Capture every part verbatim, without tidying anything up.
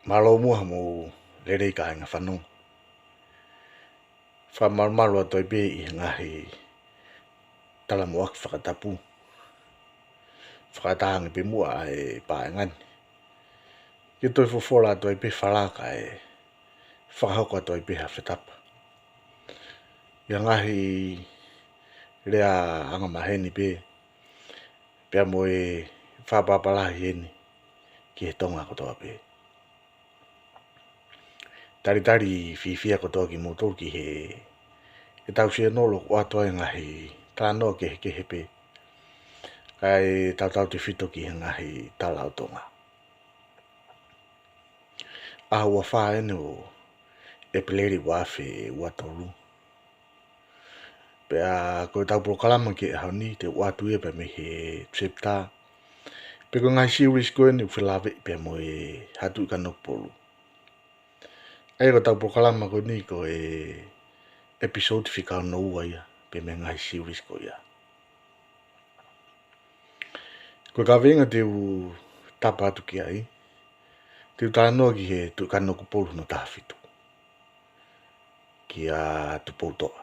Mālō muʻa hoʻomou lelei kāinga fanongo. Fakamalumalu atu ai pē ʻi he ngaahi talamuʻaki fakatapu fakataha ange pē muʻa ʻa e paenga ni. Ke toe fofola atu ai pē fala kae fakahoko atu ai pē ha fetapa ʻi he ngaahi lea angamaheni pē, pea mo e fakapapālangi heni ki he Tonga kotoa pē. Talitali fiefia kotoa kimoutolu ki he, ʻetau senolo ʻoku ʻoatu ai e ngaahi talanoa kehekehe pē, kae tautautefito ki he ngaahi tala ʻo Tonga. ʻAho ua fā eni ʻo ʻEpeleli ua afe ua tolu. Pea ko ʻetau polokalama ki he ʻaho ni, te u ʻoatu ia pea mei he chapter, pe ko e ngaahi series ko eni ʻoku felāveʻi pea mo e Haʻa Tuʻi Kanokupolu. ʻA ia ko ʻetau polokalama ko eni ko e episode fika ono ua ia pē mei he ngaahi series ko ia. Ko e kaveinga te u tapa atu ki ai, te u talanoa ki he Tuʻi Kanokupolu hono taha fitu, kia Tupoutoʻa.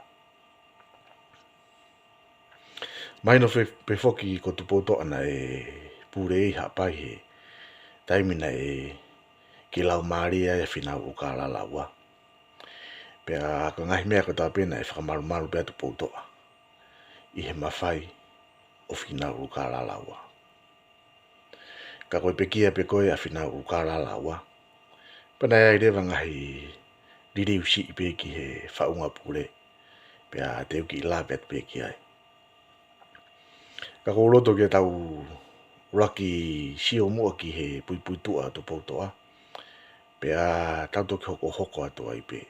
Mahino pē, pē foki ko Tupoutoʻa naʻe pule ʻi Haʻapai he taimi naʻe kiʻi laumālie ai ʻa Fīnau ʻUlukālala ua. Pea ko e ngaahi meʻa kotoa pē naʻe fakamalumalu pē ʻa Tupoutoʻa ʻi he mafai ʻo Fīnau ʻUlukālala ua. Ka ko e pekia pē ko ē ʻa Fīnau ʻUlukālala ua, pea naʻe ʻi ai leva e ngaahi liliu siʻi pē ki he faʻunga pule, pea te u kiʻi lave atu pē ki ai. Ka ʻoku ou loto ke tau ʻuluaki sio muʻa ki he puipuituʻa ʻo Tupoutoʻa, pea tau toki hokohoko atu ai pē.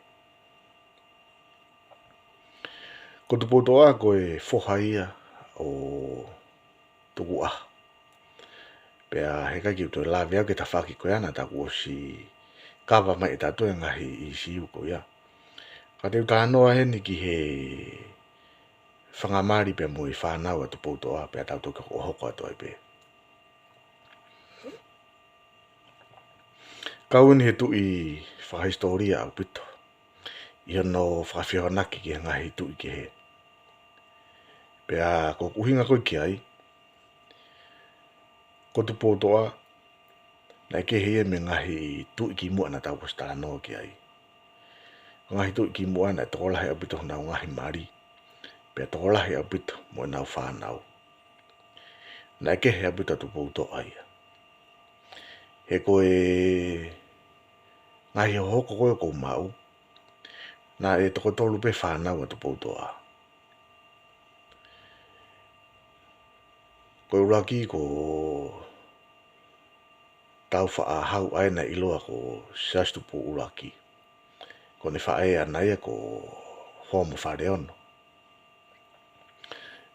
Ko Tupoutoʻa ko e foha ia ʻo Tukuʻaho. Pea heʻikai ke u toe lave au ki he tafaʻaki ko ia, naʻa ta kuo ʻosi kava mai ʻe tautolu e ngaahi ʻīsiu ko ia. Ka te u talanoa heni ki he fanga mali pea mo e fānau ʻa Tupoutoʻa, pea tau toki hokohoko atu ai pē. Kau eni he tuʻi fakahisitōlia ʻaupito ʻi hono fakafehoanaki ki he ngaahi tuʻi kehe. Pea ko hoku ʻuhinga ko ē ki ai, ko Tupoutoʻa naʻe kehe ia mei he ngaahi tuʻi kimuʻa naʻa tau ʻosi talanoa ki ai. Ko e ngaahi tuʻi kimuʻa naʻe tokolahi ʻaupito honau ngaahi mali, pea tokolahi ʻaupito mo ʻenau fānau. Naʻe kehe ʻaupito ʻa Tupoutoʻa ia. He ko e ngaahi hohoko ko ē ʻoku ou maʻu, naʻe toko tolu pē fānau ʻa Tupoutoʻa. Ko e ʻuluaki ko Taufaʻahau, ʻa ia naʻe ʻiloa ko Siaosi Tupou ʻUluaki. Ko ʻene faʻē ʻana ia ko Homo Faleono.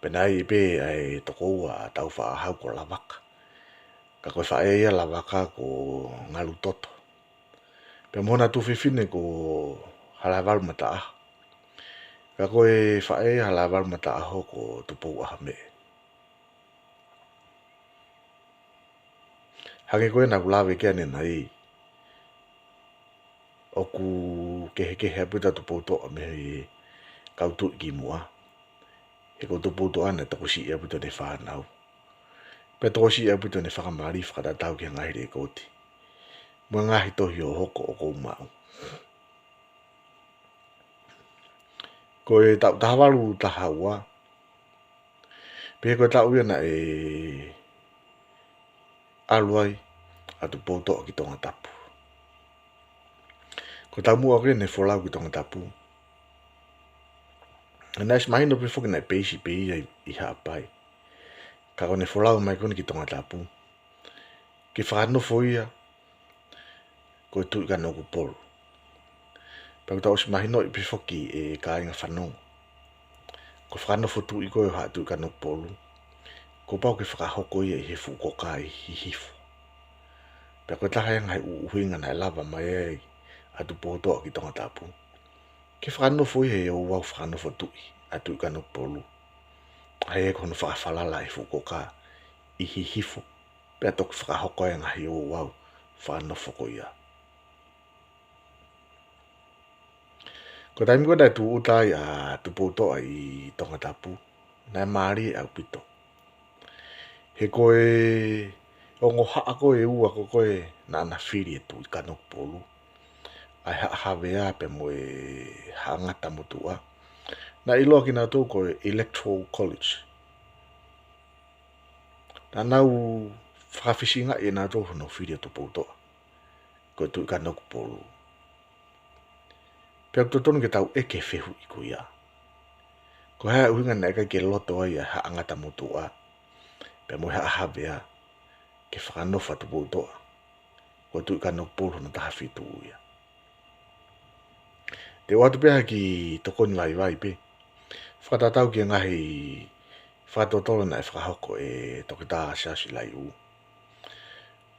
Pea naʻe ʻi ai pē ʻa e tokoua ʻa Taufaʻahau ko Lavaka. Ka ko e faʻē ia ʻo Lavaka ko Ngalutoto. Pea mo hona tuofefine ko Halaevalu Mataʻaho. Ka ko e faʻē ia ʻo Halaevalu Mataʻaho ko Tupouʻahomeʻe. Hangē ko ia naʻa ku lave ki ai ʻanenai, ʻoku kehekehe ʻaupito ʻa Tupoutoʻa mei he kau tuʻi kimuʻa. He ko Tupoutoʻa naʻe tokosiʻi ʻaupito ʻene fānau, pea tokosiʻi ʻaupito ʻene fakamali fakatatau ki he ngaahi lekooti mo e ngaahi tohi hohoko ʻoku ou maʻu. Ko e taʻu taha valu taha ua, pea ko e taʻu ia naʻe ʻalu ai ʻa Tupoutoʻa ki Tongatapu. Ko e taumuʻa ko ē ʻene folau ki Tongatapu, naʻe ʻosi mahino pē foki naʻe peisi pē ia ʻi, ʻi Haʻapai. Ka ko ʻene folau mai ko eni ki Tongatapu ke fakanofo ia ko e Tuʻi Kanokupolu. Pea ʻoku tau ʻosi mahinoʻi pē foki ʻe kāinga fanongo, ko e fakanofo tuʻi ko ē ʻo Haʻa Tuʻi Kanokupolu, kuo pau ke fakahoko ia ʻi he fuʻu koka ʻi Hihifo. Pea ko e taha ia e ngaahi ʻuhinga naʻe lava mai ai ʻa Tupoutoʻa ki Tongatapu, ke fakanofo ia ʻi he ouau fakanofo tuʻi ʻa Tuʻi Kanokupolu, ʻa ia ko hono fakafalala ʻi he fuʻu koka ʻi Hihifo, pea toki fakahoko ai e ngaahi ouau fakanofo ko ia. Ko e taimi ko ē naʻe tūʻuta ai ʻa Tupoutoʻa ʻi Tongatapu, naʻe mālie ʻaupito. He ko e ongo haʻa ko ē ʻe ua ko ē naʻa na fili ʻe Tuʻi Kanokupolu, ʻa e Haʻa Havea pea mo e Haʻa Ngata Motuʻa, naʻe ʻiloa kinautolu ko e Electoral College. Naʻa nau fakafisingaʻi ʻe nautolu hono fili ʻo Tupoutoʻa ko e Tuʻi Kanokupolu. Pea ʻoku totonu ke tau ʻeke e fehuʻi ko ia: ko e hā e ʻuhinga naʻe ʻikai ke loto ai ʻa e Haʻa Ngata Motuʻa pea mo e Haʻa Havea ke fakanofo ʻa Tupoutoʻa ko e Tuʻi Kanokupolu hono taha fitu ia? Te u ʻoatu pē ha kiʻi tokoni vaivai pē, fakatatau ki he ngaahi fakatotolo naʻe fakahoko ʻe Toketā Siaosi Laiu,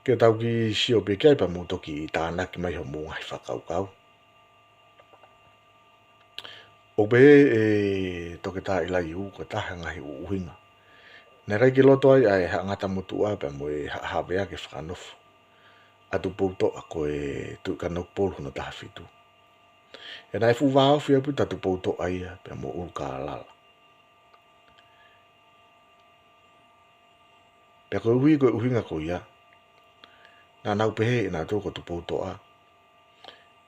ke tau kiʻi sio pē ki ai pea mou toki tānaki mai hoʻomou ngaahi fakakaukau. ʻOku pehē ʻe Toketā Laiu, ko e taha e ngaahi ʻuhinga naʻe ʻikai ke loto ai ʻa e Haʻa Ngata Motuʻa pea mo e Haʻa Havea ke fakanofo ʻa Tupoutoʻa ko e Tuʻi Kanokupolu hono taha fitu, he naʻe fuʻu vāofi ʻaupito ʻa Tupoutoʻa ia pea mo ʻUlukālala. Pea koeʻuhi ko e ʻuhinga ko ia, naʻa nau pehē ʻe nautolu ko Tupoutoʻa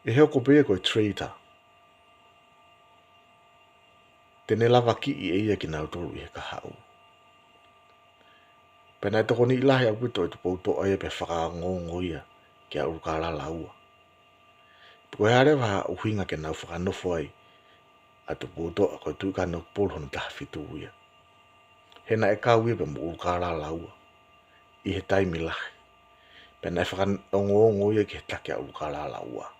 ʻe hoko pē ia ko e traitor, te ne lavakiʻi ʻe ia kinautolu ʻi he kahaʻu. Pea naʻe tokoniʻi lahi ʻaupito ʻe Tupoutoʻa ia pea fakaongoongo ia kia ʻUlukālala ua. Pea ko e hā leva ha ʻuhinga ke nau fakanofo ai ʻa Tupoutoʻa ko e Tuʻi Kanokupolu hono taha fitu ia? He naʻe kau ia pea mo ʻUlukālala ua ʻi he taimi lahi, pea naʻe fakaongoongo ia ki he taki ʻa ʻUlukālala ua.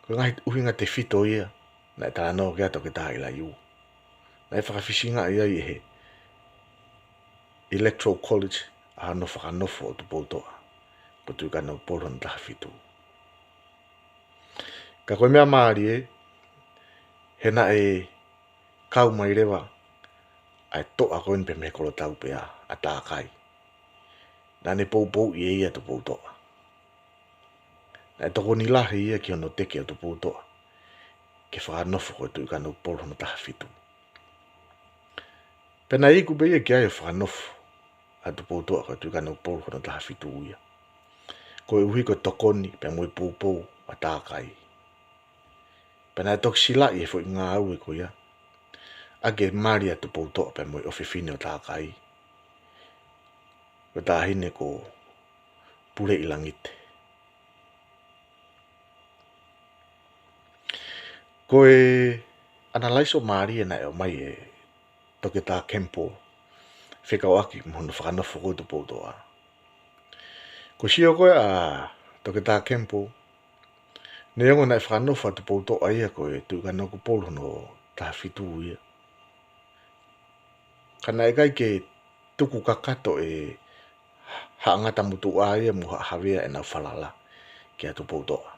Ko e ngaahi ʻuhinga tefito ia naʻe talanoa ki ai ʻa Toketā Laiu, naʻe fakafisingaʻi ai ʻe he Electoral College ʻa hono fakanofo ʻo Tupoutoʻa ko e Tuʻi Kanokupolu hono taha fitu. Ka ko e meʻa mālie, he naʻe kau mai leva ʻa e toʻa ko eni pē mei he Kolotau Pea, ʻa Takai. Naʻa ne poupouʻi ʻe ia ʻa Tupoutoʻa. Naʻe tokoni lahi ia ki hono teke ʻo Tupoutoʻa ke fakanofo ko e Tuʻi Kanokupolu hono taha fitu. Pea naʻe iku pē ia ki ai ʻo fakanofo ʻa Tupoutoʻa ko e Tuʻi Kanokupolu hono taha fitu ia, koeʻuhi ko e tokoni pea mo e poupou ʻa Takai. Pea naʻe toki silaʻi e foʻi ngāue ko ia ʻaki e mali ʻa Tupoutoʻa pea mo e ʻofefine ʻo Takai, ko e taʻahine ko Puleʻilangite. Ko e analaiso mālie naʻe ʻomai ʻe Toketā Campbell fekauʻaki mo hono fakanofo ko ē ʻo Tupoutoʻa. Ko e sio ko ē ʻa Toketā Campbell, neongo naʻe fakanofo ʻa Tupoutoʻa ia ko e Tuʻi Kanokupolu hono taha fitu ia, ka naʻe ʻikai ke tuku kakato ʻe Haʻa Ngata Motuʻa ia mo Haʻa Havea ʻenau falala kia Tupoutoʻa.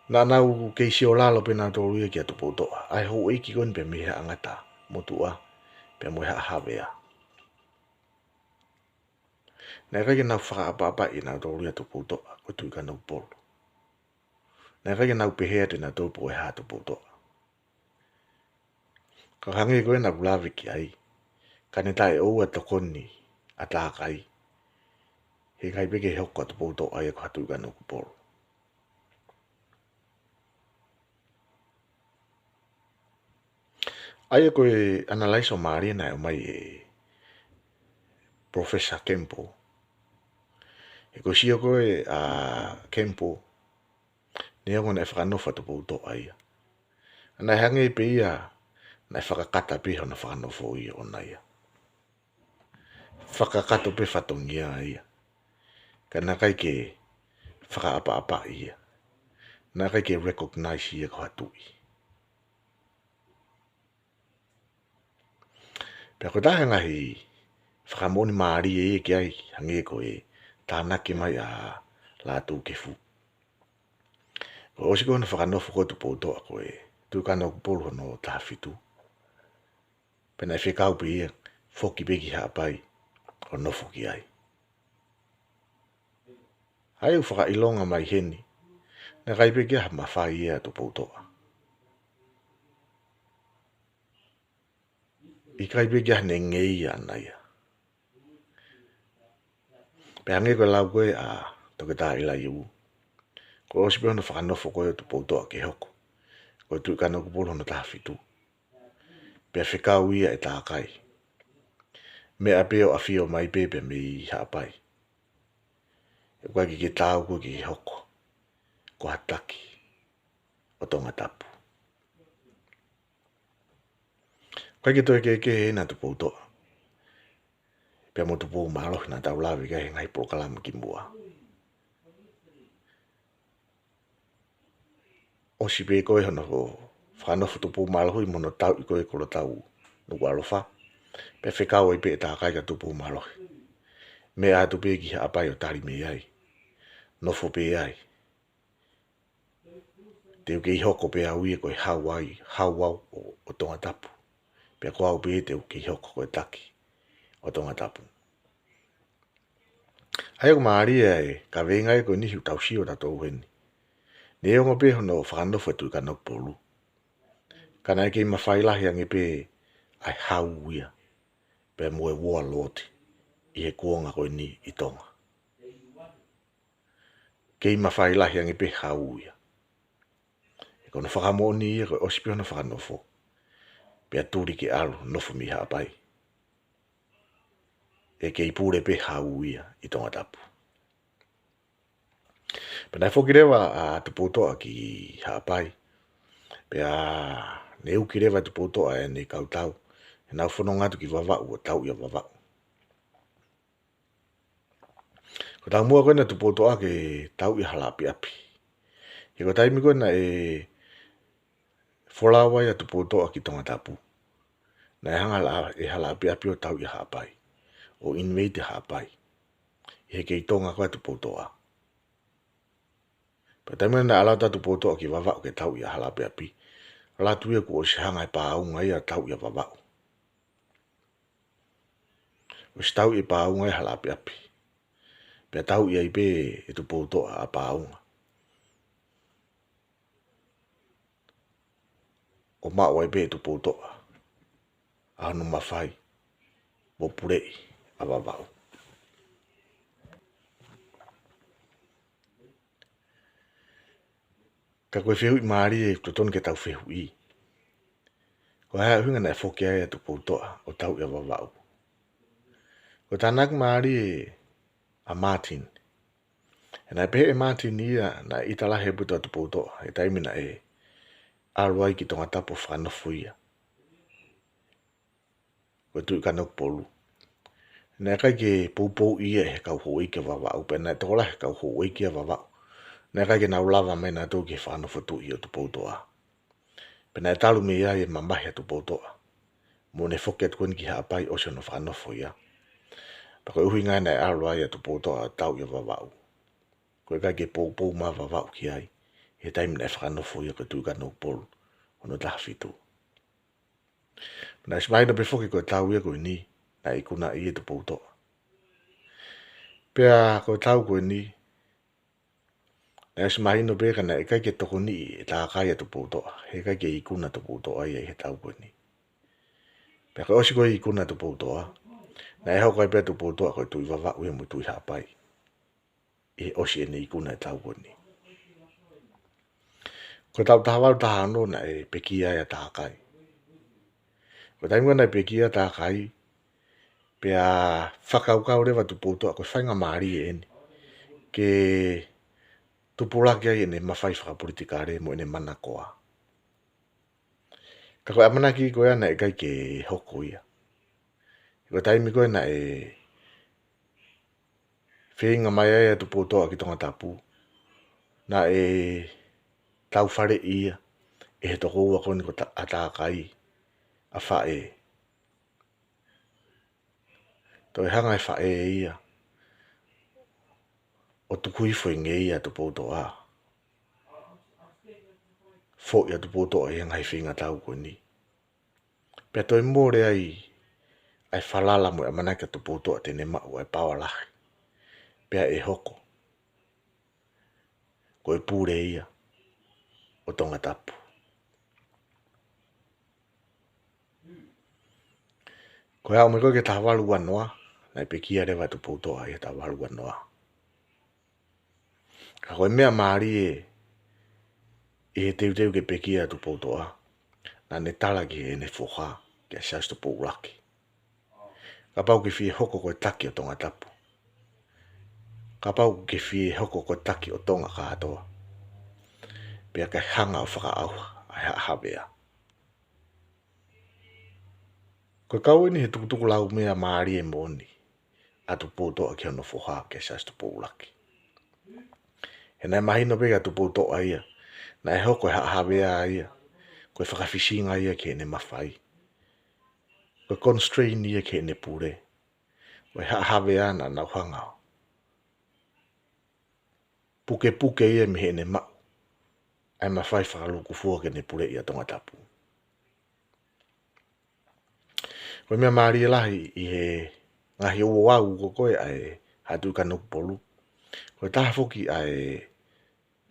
Naʻa nau kei sio lalo pē nautolu ia kia Tupoutoʻa, ʻa e houʻeiki ko eni pē mei Haʻa Ngata Motuʻa pea mo Haʻa Havea. Naʻe ʻikai ke nau fakaʻapaʻapaʻi ʻe nautolu ia ʻa Tupoutoʻa ko e Tuʻi Kanokupolu. Naʻe ʻikai ke nau pehē atu ʻe nautolu pe ko e hā ʻa Tupoutoʻa. Ka hangē ko ē naʻa ku lave ki ai, ka ne taʻeʻoua e tokoni ʻa Takai, he ʻikai pē ke hoko ʻa Tupoutoʻa ia ko ha Tuʻi Kanokupolu. ʻA ia ko e analaiso mālie naʻe ʻomai ʻe Professor Campbell. He ko e sio ko ē ʻa Campbell, neongo naʻe fakanofo ʻa Tupoutoʻa ia, naʻe hangē pē ia naʻe fakakata pē hono fakanofo ia ʻona ia. Fakakakato pē fatongia ia, ka naʻe ʻikai ke fakaʻapaʻapaʻi ia. Naʻe ʻikai ke recognize ia ko ha tuʻi. Pea ko e taha e ngaahi fakamoʻoni mālie ia ki ai, hangē ko e tānaki mai ʻa Lātūkefu. Ko e ʻosi ko ē hono fakanofo ko ē ʻo Tupoutoʻa ko e Tuʻi Kanokupolu hono taha fitu, pea naʻe fekau pē ia ʻo foki pē ki Haʻapai ʻo nofo ki ai. ʻA ia ʻoku fakaʻilonga mai heni, Naʻe ʻikai pē ke ʻi ai ha mafai ia ʻa Tupoutoʻa. ʻIkai pē ke ʻi ai ha ngeia ʻaʻana ia. Pea hangē ko e lau ko ē ʻa Toketā ʻIlaiū, kuo ʻosi pē hono fakanofo ko ē ʻo Tupoutoʻa ke hoko ko e Tuʻi Kanokupolu hono taha fitu. Pea fekau ia ʻe Tākai. Meʻa pē ʻo ʻafio mai pē pea mei Haʻapai. ʻOku ʻikai ke taau ko ē ke hoko ko ha taki ʻo Tongatapu. ʻIkai ke toe kehekehe ʻa Tupoutoʻa pea mo Tupoumālohi naʻa tau lave ki ai he ngaahi polokalama kimuʻa. ʻOsi pē ko ē hono fakanofo Tupoumālohi mo hono tauʻi ko ē e kolotau Nukuʻalofa, pea fekau ai pē ʻe Tākai kia Tupoumālohi. Meʻa atu pē ki Haʻapai ʻo tali mei ai. Nofo pē ai. Te u kei hoko pē au ia ko e hau ai, hau au ʻo, ʻo Tongatapu. Pea ko au pē te u kei hoko ko e taki ʻo Tongatapu. ʻA ia ʻoku mālie ʻa e kaveinga ia ko eni ʻoku tau sio tautolu heni. Neongo pē hono fakanofo e Tuʻi Kanokupolu, ka naʻe kei mafai lahi ange pē ʻa e hau ia pea mo e warlord ʻi he kuonga ko eni ʻi Tonga. Kei mafai lahi ange pē hau ia. He ko hono fakamoʻoni ia ko e ʻosi pē hono fakanofo, pea tuli ke ʻalu nofo mei Haʻapai. ʻE kei pule pē hau ia ʻi Tongatapu. Pea naʻe foki leva ʻa Tupoutoʻa ki Haʻapai. Pea ne uki leva ʻa Tupoutoʻa ʻe heʻene kau tau, he naʻa nau fononga atu ki Vavaʻu ʻo tauʻi ʻa Vavaʻu. Ko e taumuʻa ko ē ʻa Tupoutoʻa ke tauʻi ʻa Halaʻapiʻapi. He ko e taimi ko ē naʻe folau ai ʻa Tupoutoʻa ki Tongatapu, naʻe hanga ʻe Halaʻapiʻapi ʻo tauʻi ʻa Haʻapai, ʻo invade ʻa Haʻapai. ʻI he kei Tonga ko ē ʻa Tupoutoʻa. Pea taimi naʻe ʻalu atu ʻa Tupoutoʻa ki Vavaʻu ke tauʻi ʻa Halaʻapiʻapi, ʻalu atu ia kuo ʻosi hanga ʻe Pāunga ia ʻo tauʻi ʻa Vavaʻu. ʻOsi tauʻi ʻe Pāunga ia ʻa Halaʻapiʻapi. Pea tauʻi ai pē ʻe Tupoutoʻa ʻa Pāunga, ʻo maʻu ai pē ʻe Tupoutoʻa ʻa hono mafai mo puleʻi ʻa Vavaʻu. Ka ko e fehuʻi mālie ʻoku totonu ke tau fehuʻi, ko e hā e ʻuhinga naʻe foki ai ʻa Tupoutoʻa ʻo tauʻi ʻa Vavaʻu? Ko e tānaki mālie ʻa Martin. He naʻe pehē ʻe Martin ia naʻe ʻita lahi e putu ʻa Tupoutoʻa he taimi naʻe ʻalu ai ki Tongatapu ʻo fakanofo ia ko e Tuʻi Kanokupolu. Naʻe ʻikai ke poupouʻi ia ʻe he kau houʻeiki ʻa Vavaʻu, pea naʻe tokolahi e kau houʻeiki ʻa Vavaʻu naʻe ʻikai ke nau lava mai nautolu ki he fakanofo tuʻi ʻo Tupoutoʻa. Pea naʻe talu mei ai e mamahi ʻa Tupoutoʻa mo ʻene foki atu ko eni ki Haʻapai ʻosi hono fakanofo ia. Pea ko e ʻuhinga ia naʻe ʻalu ai ʻa Tupoutoʻa ʻo tauʻi ʻa Vavaʻu. Ko e ʻikai ke poupou mai ʻa Vavaʻu ki ai he taimi naʻe fakanofo ia ko e Tuʻi Kanokupolu hono taha fitu. Naʻe ʻosi mahino pē foki ko e tau ia ko eni naʻe ikunaʻi ʻe Tupoutoʻa. Pea ko e tau ko eni, naʻe ʻosi mahino pē ka naʻe ʻikai ke tokoniʻi ʻe Tākai ʻa Tupoutoʻa, he ʻikai ke ikuna ʻa Tupoutoʻa ia ʻi he tau ko eni. Pea ko e ʻosi ko ē e ikuna ʻa Tupoutoʻa, naʻe hoko ai pē ʻa Tupoutoʻa ko e Tuʻi Vavaʻu ia mo e Tuʻi Haʻapai ʻi he ʻosi ʻene ikuna e tau ko eni. Ko e taʻu taha valu taha ono naʻe pekia ai ʻa Tākai. Ko e taimi ko ē naʻe pekia ai ʻa Tākai, pea fakakaukau leva ʻa Tupoutoʻa ko e faingamālie eni ke tupulaki ai ʻene mafai fakapolitikale mo ʻene manakoa. Ka ko e ʻamanaki ko ia naʻe ʻikai ke hoko ia. Ko e taimi ko ē naʻe feinga mai ai ʻa Tupoutoʻa ki Tongatapu, naʻe taufaleʻi ia ʻe he tokoua ko eni ko Ta-, ʻa Tākai, ʻa Faʻē. Toe hanga ʻe Faʻē ia ʻo tuku hifo e ngeia ʻa Tupoutoʻa. Foʻi ʻa Tupoutoʻa ʻi he ngaahi feinga tau ko eni. Pea toe mole ai ʻa e falala mo e ʻamanaki ʻa Tupoutoʻa te ne maʻu ʻa e paoa lahi. Pea ʻe hoko ko e pule ia ʻo Tongatapu. Ko e aʻu mai ko ē ki he taha valu ua noa, naʻe pekia leva ʻa Tupoutoʻa ʻi he taha valu ua noa. Ka ko e meʻa mālie ʻi he teuteu ke pekia ʻa Tupoutoʻa, naʻa ne tala ki heʻene foha, kia Siaosi Tupou ʻUluaki, kapau ʻoku ke fie hoko ko e taki ʻo Tongatapu, kapau ʻoku ke fie hoko ko e taki ʻo Tonga kātoa, pea ke hanga ʻo fakaʻauha ʻa e Haʻa Havea. Ko e kau eni he tukutuku laumea mālie moʻoni ʻa Tupoutoʻa ki hono foha, kia Siaosi Tupou ʻUluaki. He naʻe mahino pē kia Tupoutoʻa ia, naʻe hoko e Haʻa Havea ia ko e fakafisinga ia ki heʻene mafai, ko e constraint ia ki heʻene pule. Ko e Haʻa Havea naʻa nau hanga ʻo pukepuke ia mei heʻene maʻu ʻa e mafai fakalūkufua ke ne puleʻi ʻa Tongatapu. Ko e meʻa mālie lahi ʻi he ngaahi ouau ko ē ʻa e Haʻa Tuʻi Kanokupolu, ko e taha foki ʻa e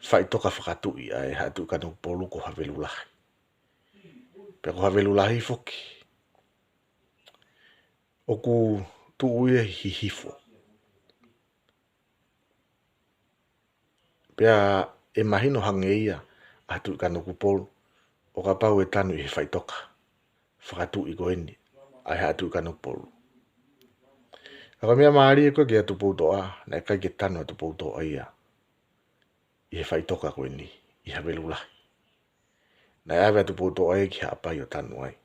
faʻitoka fakatuʻi ʻa e Haʻa Tuʻi Kanokupolu ko Havelulahi. Pea ko Havelulahi foki ʻoku tuʻu ia ʻi Hihifo. Pea ʻe mahino hangē ia ʻa Tuʻi Kanokupolu ʻo kapau ʻe tanu ʻi he faʻitoka fakatuʻi ko eni ʻa e Haʻa Tuʻi Kanokupolu. Ka ko e meʻa mālie ko ē kia Tupoutoʻa, naʻe ʻikai ke tanu ʻa Tupoutoʻa ia ʻi he faʻitoka ko eni ʻi Havelulahi. Naʻe ʻave ʻa Tupoutoʻa ia ki Haʻapai ʻo tanu ai.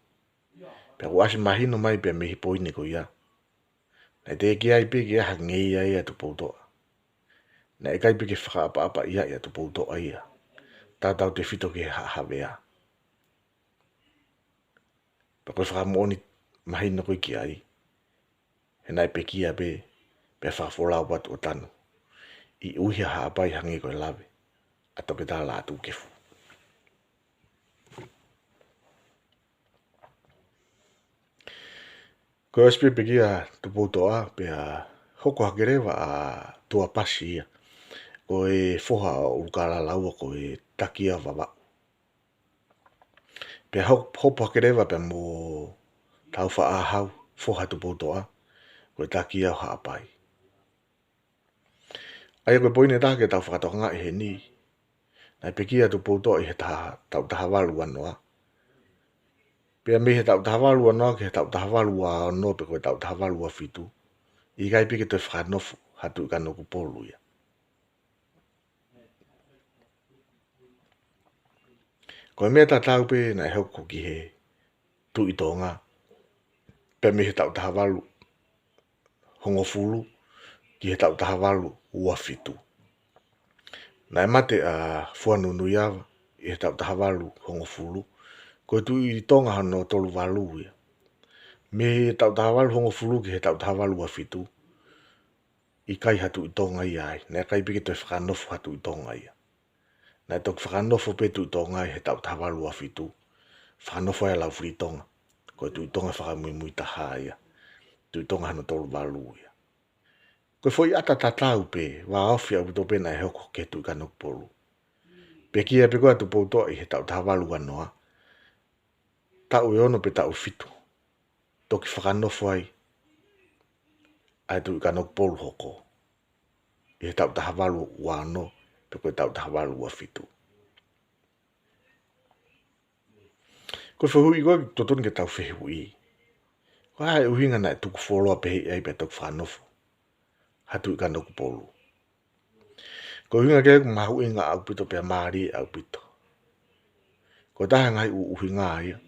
Pea kuo ʻosi mahino mai pē mei he poini ko ia, naʻe teʻeki ai pē ke ʻaha ngeia ia ʻa Tupoutoʻa. Naʻe ʻikai pē ke fakaʻapaʻapaʻi ʻa Tupoutoʻa ia, tautautefito ki he Haʻa Havea. Pea ko e fakamoʻoni mahino ko ē ki ai, he naʻe pekia pē, pea fakafolau atu ʻo tanu ʻi ʻUiha, Haʻapai, hangē ko e lave ʻa Toketā Lātūkefu. Ko e ʻosi pē pekia ʻa Tupoutoʻa, pea hoko hake leva ʻa Tuapasi ia, ko e foha ʻo ʻUlukālala ua, ko e taki ia ʻo Vavaʻu. Pea ho-, hopo hake leva pea mo Tāufaʻāhau, foha ʻo Tupoutoʻa, ko e taki ia ʻo Haʻapai. ʻA ia ko e poini ʻe taha ke tau fakatokangaʻi heni, naʻe pekia ʻa Tupoutoʻa ʻi he taha, taʻu taha valu ua noa. Pea mei he taʻu taha valu ua noa ki he taʻu taha valu ua ono pe ko e taʻu taha valu ua fitu, ʻikai pē ke toe fakanofo ha Tuʻi Kanokupolu ia. Ko e meʻa tatau pē naʻe hoko ki he Tuʻi Tonga, pea mei he taʻu taha valu hongofulu ki he taʻu taha valu ua fitu. Naʻe mate ʻa Fuanunuiava ʻi he taʻu taha valu hongofulu, ko e Tuʻi Tonga hono tolu valu ia. Mei he taʻu taha valu hongofulu ki he taʻu taha valu ua fitu, ʻikai ha Tuʻi Tonga ia ai, naʻe ʻikai pē ke toe fakanofo ha Tuʻi Tonga ia. Naʻe toki fakanofo pē Tuʻi Tonga ʻi he taʻu taha valu ua fitu, fakanofo ai ʻa Laufilitonga, ko e Tuʻi Tonga fakamuimui taha ia, Tuʻi Tonga hono tolu valu ia. Ko e foʻi ʻata tatau pē, vāofi ʻaupito pē naʻe hoko ki he Tuʻi Kanokupolu. Pekia pē ko ē ʻa Tupoutoʻa ʻi he taʻu taha valu ua noa, taʻu ʻe ono pe taʻu fitu, toki fakanofo ai ʻa e Tuʻi Kanokupolu hoko ʻi he taʻu taha valu ua ono pe ko e taʻu taha valu ua fitu. Ko e fehuʻi ko ē ʻoku totonu ke tau fehuʻi, ko e hā e ʻuhinga naʻe tuku fuoloa pehē ai pea toki fakanofo ha Tuʻi Kanokupolu? Ko e ʻuhinga ko ē ʻoku mahuʻinga ʻaupito pea mālie ʻaupito. Ko e taha e ngaahi ʻu-, ʻuhinga ia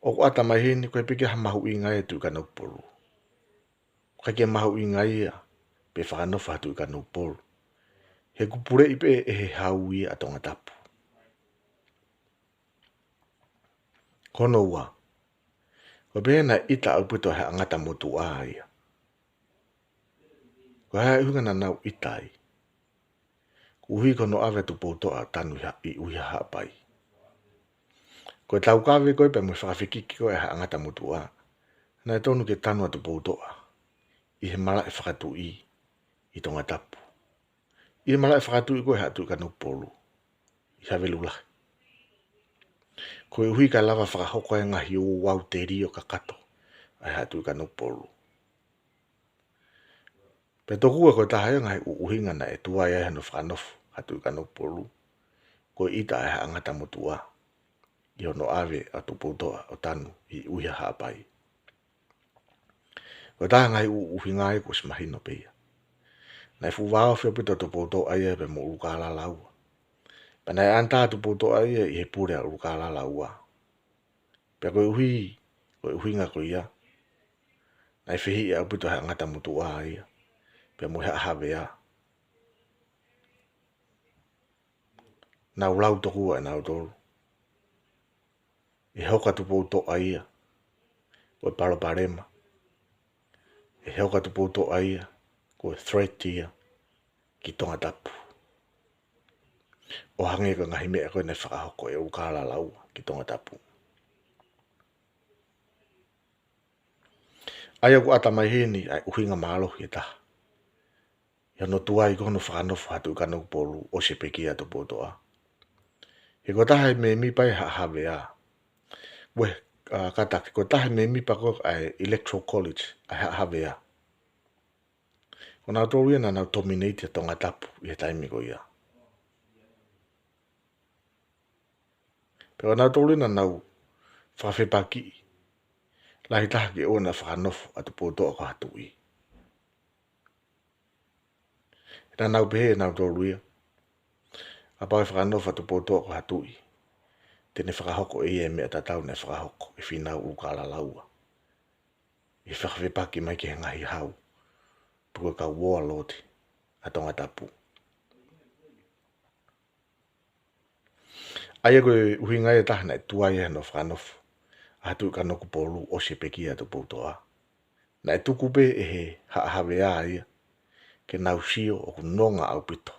ʻoku ʻata mai heni, ʻoku ʻikai pē ke ʻi ai ha mahuʻinga ia ʻa e Tuʻi Kanokupolu. ʻIkai ke mahuʻinga ia pe fakanofo ha Tuʻi Kanokupolu, he ʻoku puleʻi pē ʻe he Hau ia ʻa Tongatapu. Ko hono ua, ko e pehē naʻe ʻita ʻaupito ʻa e Haʻa Ngata Motuʻa ia. Ko e hā e ʻuhinga naʻa nau ʻita ai? Koeʻuhi ko hono ʻave ʻa Tupoutoʻa ʻo tanu ʻi Ha-, ʻi ʻUiha, Haʻapai. Ko e taukave ko ē pea mo e fakafekiki ko ē ʻa e Haʻa Ngata Motuʻa, naʻe tonu ke tanu ʻa Tupoutoʻa ʻi he malaʻe fakatuʻi ʻi Tongatapu, ʻi he malaʻe fakatuʻi ko ē ʻa e Haʻa Tuʻi Kanokupolu ʻi Havelulahi, koeʻuhi kae lava fakahoko e ngaahi ouau telio kakato ʻa e Haʻa Tuʻi Kanokupolu. Pea tokua ko e taha ia e ngaahi ʻuhinga naʻe tuai ai hano fakanofo Haʻa Tuʻi Kanokupolu, ko e ʻita ʻa e Haʻa Ngata Motuʻa ʻi hono ʻave ʻa Tupoutoʻa ʻo tanu ʻi ʻUiha Haʻapai. Ko e taha e ngaahi ʻuhinga ia kuo ʻosi mahino pē ia. Naʻe fuʻu vāofi ʻaupito ʻa Tupoutoʻa ia pea mo ʻUlukālala Ua. Pea naʻe ʻanata ʻa Tupoutoʻa ia ʻi he pule ʻa ʻUlukālala Ua. Pea koeʻuhi, ko e ʻuhinga ko ia, naʻe fehiʻa ʻaupito ʻa e Haʻa Ngata Motuʻa ia pea mo e Haʻa Havea. Nau lau tokua ʻe nautolu ʻe hoko ʻa Tupoutoʻa ia ko e palopalema, ʻe hoko ʻa Tupoutoʻa ia ko e threat ia ki Tongatapu, ʻo hangē ko e ngaahi meʻa ko ē naʻe fakahoko ʻe ʻUlukālala Ua ki Tongatapu. ʻA ia ʻoku ʻata mai heni ʻa e ʻuhinga mālohi ʻe taha ʻi hono tuai ko hono fakanofo Haʻa Tuʻi Kanokupolu ʻosi e pekia ʻa Tupoutoʻa. He ko e taha e mēmipa ʻa e Haʻa Havea. Ue, ʻa, kātaki, ko e taha e mēmipa ko ē ʻa e Electoral College ʻa e Haʻa Havea. Ko nautolu ia naʻa nau dominate ʻa Tongatapu ʻi he taimi ko ia. Pea ko nautolu ia naʻa nau fakafepakiʻi lahi taha ke ʻoua naʻa fakanofo ʻa Tupoutoʻa ko ha tuʻi. Naʻa nau pehē ʻe nautolu ia, kapau ʻe fakanofo ʻa Tupoutoʻa ko ha tuʻi, te ne fakahoko ʻe ia e meʻa tatau naʻe fakahoko ʻe Fīnau ʻUlukālala Ua ʻi he fakafepaki mai ki he ngaahi hau pe ko e kau warlord ʻa Tongatapu. ʻA ia ko e ʻuhinga ia ʻe taha naʻe tuai ai hano fakanofo ʻa Haʻa Tuʻi Kanokupolu ʻosi e pekia ʻa Tupoutoʻa. Naʻe tuku pē ʻe he Haʻa Havea ia ke nau sio ʻoku nonga ʻaupito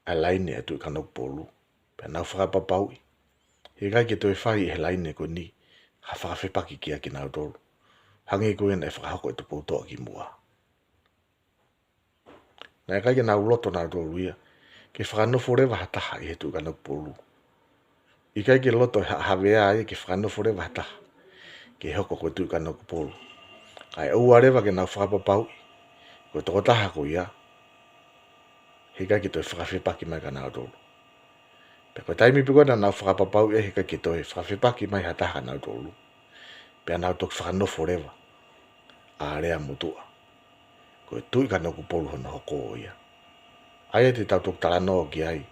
ʻa e laine ʻa Tuʻi Kanokupolu, pea nau fakapapauʻi he ʻikai ke toe fai ʻe he laine ko eni ha fakafepaki kia kinautolu, hangē ko ia naʻe fakahoko ʻe Tupoutoʻa kimuʻa. Naʻe ʻikai ke nau loto nautolu ia ke fakanofo leva ha taha ʻi he Tuʻi Kanokupolu. ʻIkai ke loto ʻe Haʻa Havea ia ke fakanofo leva ha taha ke hoko ko e Tuʻi Kanokupolu. Kae ʻoua leva ke nau fakapapauʻi ko e tokotaha ko ia he ʻikai ke toe fakafepaki mai kia nautolu. Pea ko e taimi pē ko ē naʻa nau fakapapauʻi ai he ʻikai ke toe fakafepaki mai ha taha kia nautolu, pea nau toki fakanofo leva ʻa Aleamotuʻa. Ko e Tuʻi Kanokupolu hono hoko ia. ʻA ia te tau toki talanoa ki ai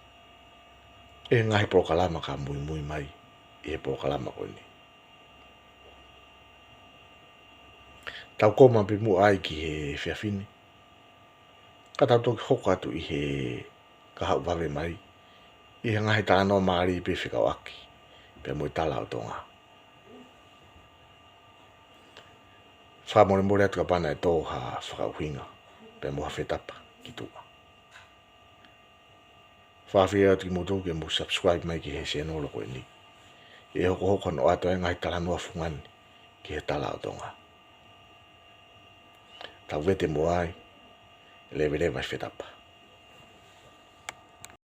ʻi he ngaahi polokalama ka muimui mai ʻi he polokalama ko eni. Tau koma pē muʻa ai ki he efiafi ni, ka tau toki hoko atu ʻi he kahaʻu vave mai ʻi he ngaahi talanoa mālie pē fekauʻaki pea mo e tala ʻo Tonga. Fakamolemole atu kapau naʻe tō ha fakaʻuhinga pea mo ha fetapa ki tuʻa. Fakaafeʻi atu kimoutolu ke mou subscribe mai ki he sēnolo ko eni, ʻe hokohoko hono ʻoatu e ngaahi talanoa fungani ki he tala ʻo Tonga. Tau vete muʻa ai, leveleva e fetapa.